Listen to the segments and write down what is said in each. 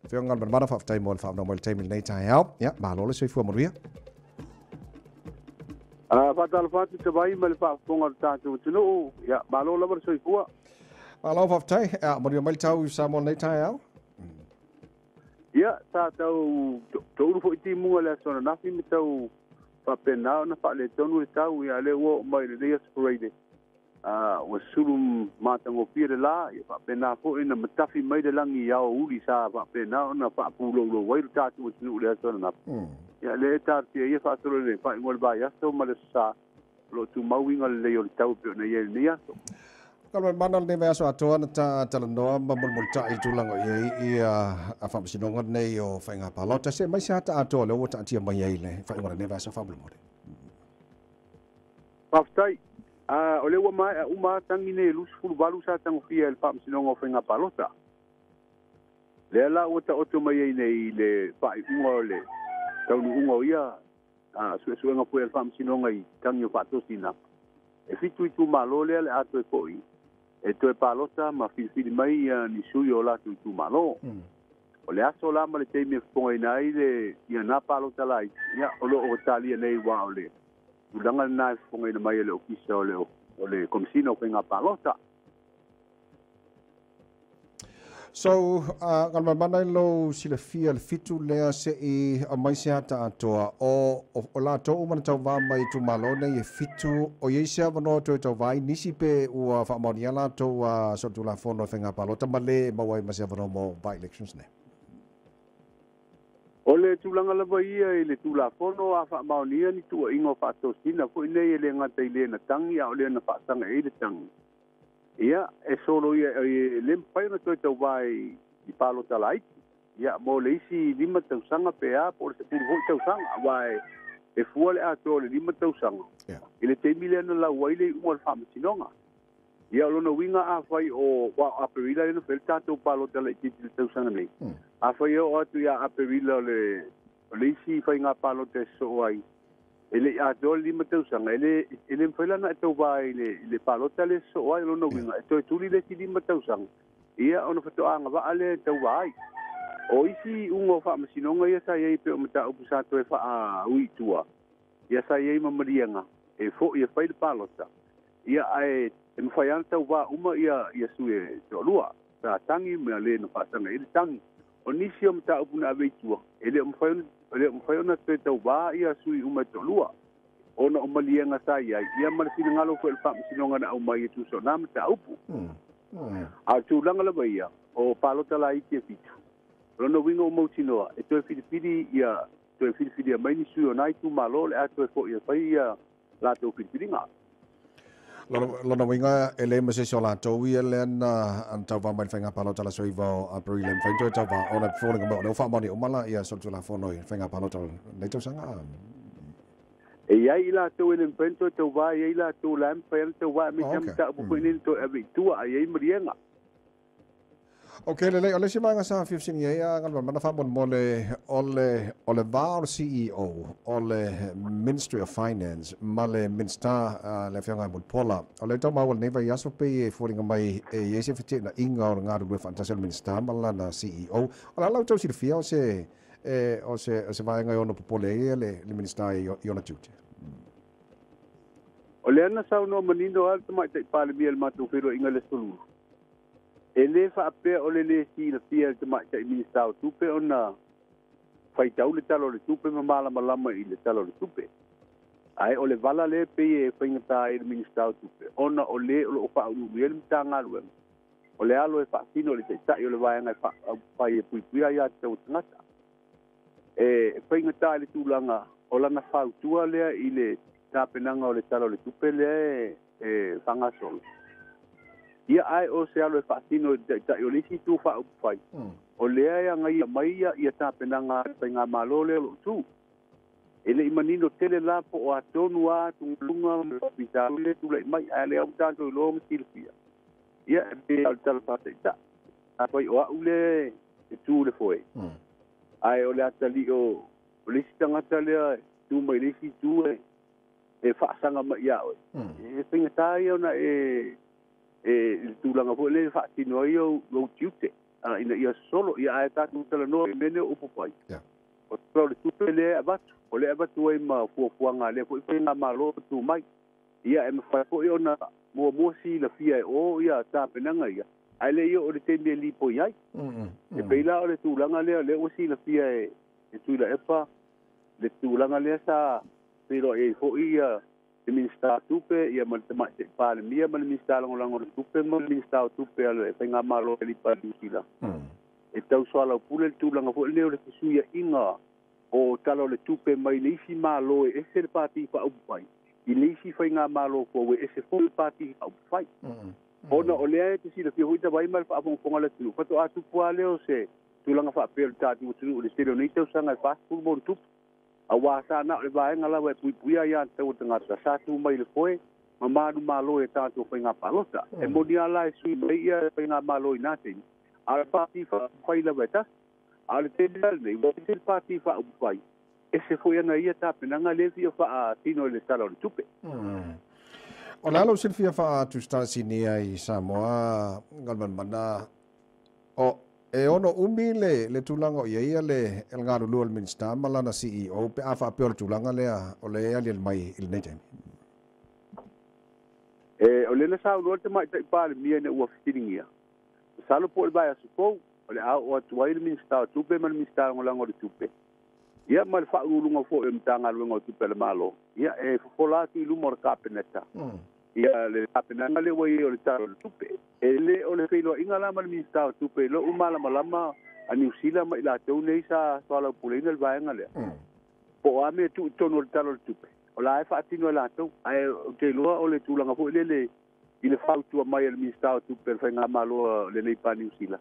Afioga Galumalemana, faafetai mo le faaavanoa mai i le taimi i lenei taeao. Ia, malo le soifua manuia. Faatalofa atu Tavai ma le faafofoga o le tatou atunuu. Ia, malo lava le soifua. Malo faafetai. Ia, manuia mai le tau i Samoa i lenei taeao. Ia, sa tau toulu foi timuga i le aso ananafi ma tau faapena ona faaletonu le tau. Ia, lea ua oo mai i lenei aso Faraile, ua sulu matagofie le la, ia faapena foi na matafi mai le lagi i aoauli sa faapena ona faapuloulou ai le tatou atunuu i le aso ananafi. Ia, lea e talosia ia faasolo i le faaiuga o le vaiaso ma le aso Sa, o lo o tumau uiga lelei o le tau e pei ona i ai i lenei aso. Galumalemana, lenei vaiaso atoa na ta talanoa ma mulimulita'i i le tulaga o i ai ia faamasinoga nei o faiga palota. Se mai se ata atoa lea ua taatia mai ai le faaiuga o lenei vaiaso faamolemole. Faafetai. O lea ua maea uma lava tagi nei e 28 sa tagofia e le Faamasinoga o Faiga Palota. Lea la ua taoto mai ai nei i le faaiuga o le taunuuga o ia suesuega foi a le Faamasinoga i tagi o faatosina. E 7 itumalo lea le a toe foi e toe palota ma filifili mai ia ni sui o latou itumalo. O le aso la ma le taimi e fofogaina ai le ia na palota laiti, ia o lo o talia nei ua o le tulaga lena e fofogaina mai e le Ofisa o le Komesina o Faiga Palota. So, Galumalemana, i lou silafia le 7 lea se'i aumai se ata atoa o latou uma na tauvā mai itumalo nei e 7, o i ai se avanoa toe tauvā ai nisi pe ua faamaonia latou solitulafono e faiga palota ma lē maua ai ma se avanoa mo by-elections nei? O le tulaga lava ia i le Tulafono a faamaonia ni tuuaiga o faatosina foi nei e le gata i le na tagi a o le na faasaga ai le tagi. Ia, e solo ia e le mafai ona toe tauvā i palota laiti. Ia, mo le isi 5 tausaga pe a po o le 10 foi tausaga, aua e fua le atoa o le 5 tausaga. I le taimi lea na lau ai le iuga o le faamasinoga. Ia, o lona uiga afai o Aperila lea na fai le tatou palota laitiiti i le tausaga nei. Afai e oo atu ia Aperila o le isi faiga palota e sosoo ai, e le i atoa le 5 tausaga, e le mafai la ona e tauvā i le palota lea e sosoo ai. O lona uiga, e toe tuli le isi 5 tausaga, ia ona faatoaga vaa lea e tauvā ai. O isi iuga o faamasinoga ia sa i ai pei o mataupu sa toe faaui i tua, ia sa i ai ma maliega e foi e fai le palota, ia ae e mafai lava ona tauvā uma ia sui e toalua, sa tagi ma le na faasaga ai le tagi. O nisi o mataupu na ave i tua, e le o mafai ona toe tauvā ia sui uma e toalua, ona o maliega sa i ai, ia ma le finagalo foi o le faamasinoga na aumai e tusa o nā mataupu. A o tulaga lava ia, o palota laiti e 7, lona uiga o mautinoa, e toe filifili ia, toe filifilia mai ni sui o nā itumalo le a toe foi e fai ia latou filifiliga. Lona uiga e le ma se isi o latou ia lea na tauvā mai le faiga palota le aso 9 o Aperila e mafai ona toe tauvā ona e foliga mai o lea ua faamaonia uma la ia solitulafono i faiga palota o lenei tausaga. E i ai i latou e le mafai ona toe tauvā, e i ai latou la e mafai ona tauvā, aemaise lava mataupu foi nei na toe ave i tua, a i ai maliega. Ok, lelei, o le isi vaega sa fia fesiligia ai a Galumalemana faamolemole, o le va o le CEO o le Ministry of Finance ma le Minista le Afioga ia Mulipola. O lea tau maua lenei vaiaso pei e foliga mai e i ai se feteenaiga o le galulue faatasi o le Minista ma lana CEO. O le a lau tau silafia o se vaega e ono popole ai le Minista i ona tiute? O lea na saunoa manino lava le Tamaitai Palemia i le matou feiloaiga i le aso Lulu. E le faapea o le lē silafia e le Tamaitai Minista o Tupe ona faitau le Tala o le Tupe ma malamalama i le Tala o le Tupe. Ae o le vala lea pei e faigata ai le Minista o Tupe, ona o le o lo o faauluulu i ai le Matagaluega, o le alo e faasino i le taitai o le vaega e faaupufai e puipuia ai aiatatau a tagata. E faigata i le tulaga o lana fautua lea i le tapenaga o le Tala o le Tupe lea e faagasolo. Ia ae o se alo e faasino i le taitai o le isi itu faaupufai, o lea e agaia mai ia tapenaga a le faigamalo lea o lo o tu. E le i manino tele la po o atonu a atugaluga ma le faafitauli lea e tulai mai, ae lea ua tatou iloa ma silafia. Ia e pei o le tala faataitai. Afai o au lea e tu le foe, ae o le atalii o le isi tagata lea e tu mai le isi itu e faasaga mai ia oe, e faigata ia ona e le tulaga foi lea e faatino ai lou tiute. Ina ia solo ia ae tatou talanoa i mea nei o upu pai. O tala o le tupe lea e avatu, o lea e avatu ai ma fuafuaga a lea foi faigamalo o tu mai. Ia e mafai foi ona muamua silafia e o ia tapenaga ia, ae le i oo i le taimi e lipoi ai. E pei la o le tulaga lea o lea ua silafia e Tuilaepa le tulaga lea sa feiloai ai foi ia le Minisita o Tupe ia ma le Tamaitai Palemia ma le Minisita Lagolago o le Tupe ma le Minisita o Tupe a le Faigamalo a le Niu Sila. E tau soalaupule le tulaga foi lenei o le fesuiaiga o tala o le tupe mai le isi Malo e ese le Pati Faaupufai i le isi faigamalo fou e ese foi le Pati Faaupufai. Ona o lea e te silafia foi tavai ma le faafogafoga a le atunuu, faatoa tupu lava lea o se tulaga faapea o le tatou atunuu i le tele o nei tausaga e 40 ma ona tupu. Auā sa na o le vaega lava e puipuia ai aiatatau a tagata sa tu mai i le foe ma manumalo i a tatou faiga palota. E moni lava la e sui mai ia faigamalo i na taimi, a o le Pati Faaupufai lava e tasi. A o le taimi la lenei, ua ese le Pati Faaupufai, ese foi ana ia tapenaga lea e fia faatino i le Tala o le Tupe. O le a lou silafia faa-Tusitala Sinia i Samoa, Galumalemana, o e ono umi le tulaga o i ai le galulue o le Minisita ma lana CEO pe a faapea o le tulaga lea o le e aliali mai i lenei taimi. E, o lea na saunoa le Tamaitai Palemia ina ua fesiligia, masalo po o le vaiaso fou, o le a oo atu ai le Minisita o Tupe ma le Minisita Lagolago o le Tupe, ia ma le Faauluuluga foi o le Matagaluega o Tupe a le Malo, ia e fofola atu i luma o le Kapeneta, ia le tapenaga lea ua i ai o le Tala o le Tupe. E le o le feiloaiga la ma le Minisita o Tupe i lou malamalama a Niu Sila ma i latou nei sa soalaupuleina le vaega lea, po o a mea e tuu i totonu o le Tala o le Tupe, o la e faatino e latou. Ae ou te iloa o le tulaga foi lele i le fautua mai a le Minisita o Tupe a le Faigamalo lenei pa Niu Sila,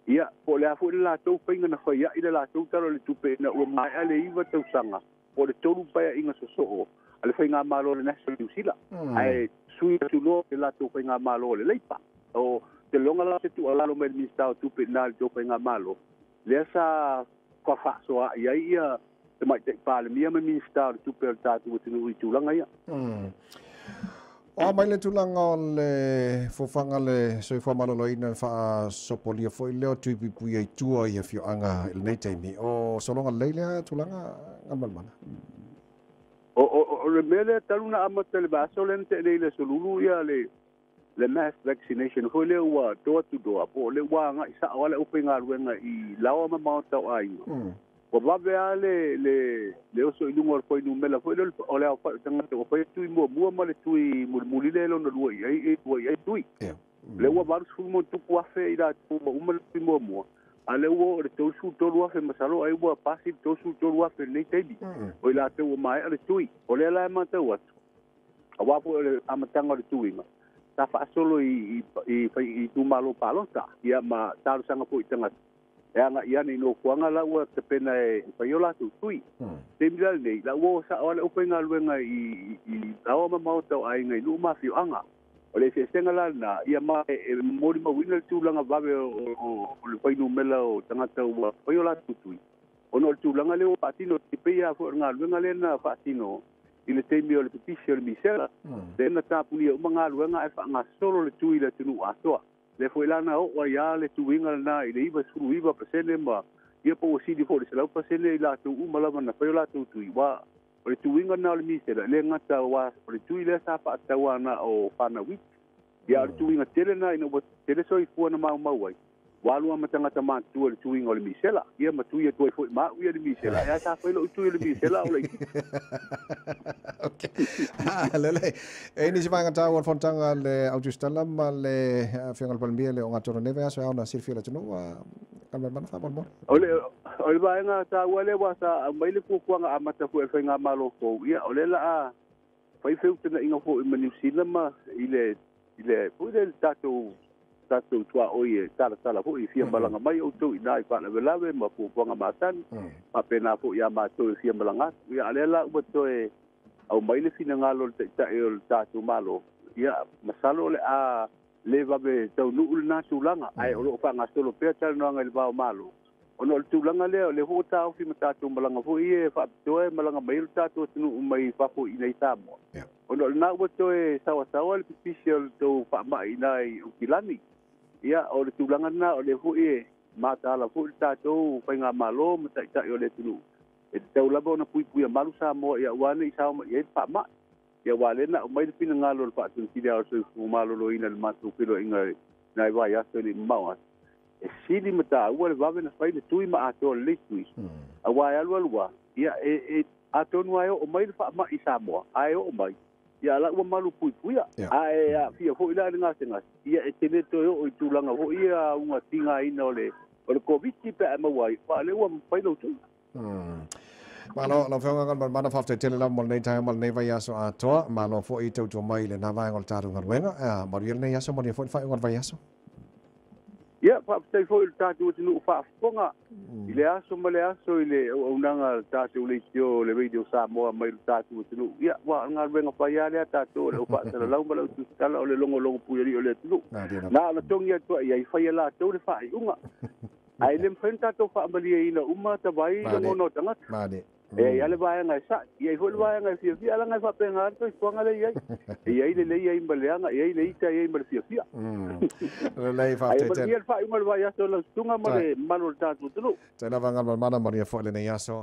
ia, po o le a foi le latou faiga na fai ai le latou Tala o le Tupe ina ua maea le 9 tausaga po o le 3 paeaiga sosoo a le Faigamalo o le National Niu Sila, ae sui atu loa le latou Faigamalo o le Leipa. O te loga la se tuualalo mai le Minisita o Tupe i na i le tou Faigamalo, lea sa faasoaai ai ia Tamaitai Palemia ma Minisita o le Tupe o le tatou atunuu i tulaga ia. O a mai le tulaga o le fofaga le soifua maloloina le faasopolia foi lea o tui puipui ai tua i afioaga i lenei taimi. O sologa lelei lea tulaga, Galumalemana? O le mea lea talu na amata le vaiaso lea na tea nei i le Aso Lulu ia le mass vaccination foi lea ua door to door, po o le ua agai sao lava le aufaigaluega i laoa ma maota o aiga. Ua vave lava le oso i luga o le fuainumera foi lea o le aofai o tagata ua fai tui muamua ma le tui mulimuli lea lona lua i ai ua i ai tui. O lea ua 80+ afe i latou ua uma le tui muamua, a lea ua oo i le 33 afe, masalo ai ua pasi le 33 afe i lenei taimi o i latou ua maea le tui. O lea la e matau atu, auā foi o le amataga o le tuiga sa faasolo i itumalo palota, ia ma talosaga foi i tagata e agai ane i nofoaga la ua tapena e fai o latou tui. Taimi la lenei, la ua o sao lava le aufaigaluega i laoa ma maota o aiga i nuu ma afioaga. O le eseesega la lena, ia ma e molimauina le tulaga vave o le fuainumera o tagata ua fai o latou tui, ona o le tulaga lea ua faatino e pei lava foi o le galuega lea na faatino i le taimi o le pipisi o le misela. Lea na tapunia uma galuega ae faagasolo le tui i le atunuu atoa. Lea foi la na oo ai lava le tuiga lena i le 99% ma ia po ua sili foi i le 100% i latou uma lava na fai o latou tui. Ua o le tuiga lena o le misela, e le gata o le tui lea sa faataua na o fanau iti. Ia o le tuiga tele lena ina ua tele soifua na maumau ai. Ua alu lava ma tagata matutua i le tuiga o le misela. Ia ma tui atu ai foi ma au ia le misela. Ae sa fai lou tui o le misela o le iti. Okay. Lele. E nisi vaega taua o le fonotaga le au Tusitala ma le Afioga i le Palemia le ogatotonu nei vaiaso e ao ona silafia e le atunuu, Galumalemana faamolemole. O le vaega taua lea ua sa aumai le fuafuaga amata foi a le Faigamalo fou, ia o lea la a fai feutagaiga foi ma Niu Sila ma i le foi le tatou tuaoi e talatala foi e fia malaga mai outou i na i faalavelave ma fuafuaga masani, faapena foi ia matou e fia malaga atu. Ia a lea la ua toe aumai le finagalo o le Taitai o le tatou Malo, ia masalo o le a le vave taunuu lena tulaga, ae o lo o faagasolo pea talanoaga i le va o Malo. Ona o le tulaga lea, o lea foi ua taofi ma tatou malaga foi ia faapitoa e malaga mai ai le tatou atunuu mai fafo i inei Samoa. Ona o lena ua toe saoasaoa le pipisi o le tou faamai i na i Aukilani. Ia o le tulaga lena o lea foi e Mataala fo'i le tatou faigamālō ma taʻitaʻi o le atunuu e tatau lava ona puipuia malu Samoa ia auā nei sao mai ai le faama'i. Ia ua lea na aumai le finagalo o le faatonutili ao soifua maloloina i le matou feloaiga nai vaiaso e le'i mamao atu e sili ma tāua le vave na fai le tui ma atoa lelei tui auā e alualu a ia e atonu ae oo mai le faama'i i Samoa ae oo mai ia ala ua malu puipuia ae aafia fo'i la i le gasegase ia e tele toe oo i tulaga fo'i ia auga tigaina o le Koviti pe a e maua ai ua lea ua mafai lou tui. Malo lau Afioga Galumalemana, faafetai tele lava mo lenei taeao ma lenei vaiaso atoa. Malo foi i tautua mai i lena vaega o le tatou galuega. Manuia lenei aso, manuia foi le faaiuga o le vaiaso. Ia, faafetai foi i le tatou atunuu faafofoga i le aso ma le aso i le auaunaga a le tatou leitio le Radio Samoa mai le tatou atunuu. Ia, ua o le galuega fai lava lea tatou o le au faasalalau ma le au tusitala o le logologo puialii o le atunuu. Na ona togi atu ai ai fai e latou le faaiuga. Ae le mafai ona tatou faamalieina uma tavai lagona o tagata. E ai le vaega e sa'i, e i ai foi le vaega e fiafia, alaga e faapena le soifuaga lea e i ai. E i ai le lelei ai ma le leaga, e i ai le ita, e i ai ma le fiafia. Lelei, faafetai tele. Ae manuia le faaiuga o le vaiaso i lau susuga ma le mamalu o le tatou atunuu. Tai lava Galumalemana, manuia foi lenei aso.